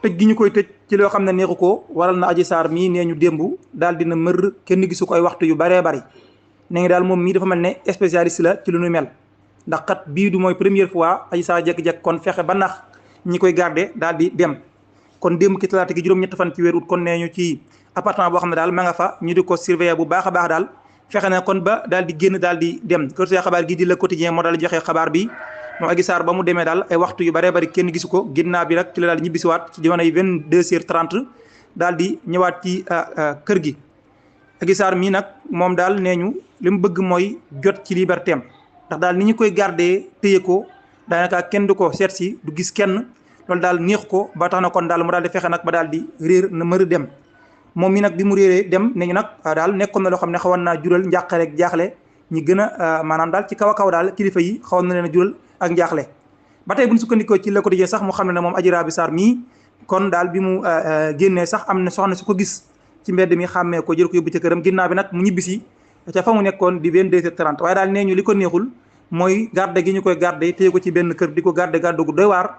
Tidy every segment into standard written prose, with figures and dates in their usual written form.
tëj gi ñu koy tëj ci loo xam ne neexu ko waral na Adji Sarr mii nee ñu démb daal dina mër kenn gisu ko ay waxtu yu baree bari ne ngi daal moom mii dafa mel ne spécialiste la ci lu nu mel ndax kat bii du mooy première fois Adji Sarr jekk-jekk kon fexe ba nax ñi koy garder daal di dem kon démb ki talaata gi juróom-ñett fan ci weer ut kon nee ñu ci appartement boo xam ne daal ma nga fa ñu di ko surveiller bu baax a baax daal fexe na kon ba daal di génn daal di dem kër xabaar gi di Le Quotidien moo daal di joxe xabaar bi moom Adji Sarr ba mu demee daal ay waxtu yu baree bari kenn gisu ko ginnaaw bi rek ci la daal di ñibbisiwaat ci jamono yi 22h30 daal di ñëwaat ci kër gi. Adji Sarr mii nag moom daal nee ñu li mu bëgg mooy jot ci liberté am ndax daal ni ñu koy garder téye ko daanaka kenn du ko seet si du gis kenn loolu daal neex ko ba tax na kon daal mu daal di fexe nag ba daal di réer na mër dem. moom mi nag bi mu réeree dem ne ñu nag daal nekkoon na loo xam ne xawoon naa jural njàqare ak jaaxle ñi gën a maanaam daal ci kaw a kaw daal kilifa yi xawoon na leen a jural ak njaaxle ba tey bu ñu sukkandikoo ci Le Quotidien sax mu xam ne moom Adji Raby Sarr mii kon daal bi mu génnee sax am na soxna su ko gis ci mbedd mi xàmmee ko jël ko yóbbu ci këram ginnaaw bi nag mu ñibbisi ca fa mu nekkoon di 22h30 waaye daal nee ñu li ko neexul mooy garde gi ñu koy garde téye ko ci benn kër di ko garde gu doy waar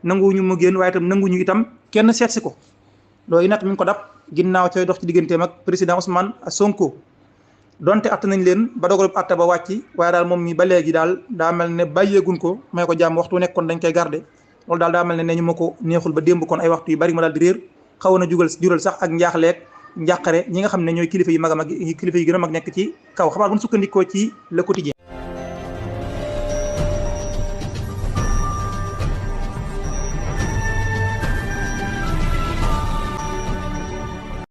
nanguwuñu mu génn waaye itam nanguñu itam kenn seet si ko loolu nag mi ngi ko dab ginnaaw cay dox ci digganteem ak président Ousmane Sonko donte att nañ leen ba dogalub atte ba wàcc waaye daal moom mi ba léegi daal daa mel ne bàyyeegun ko may ko jàmm waxtu nekkoon dañ koy garder loolu daal daa mel ne ñu ma ko neexul ba démb kon ay waxtu yu bari ma daal di réer xaw na jural sax ak njaaxleeg njàqare ñi nga xam ne ñooy kilifa yi mag a mag kilifa yi gën a mag nekk ci kaw xabaar bu ñu sukkandikoo ci Le Quotidien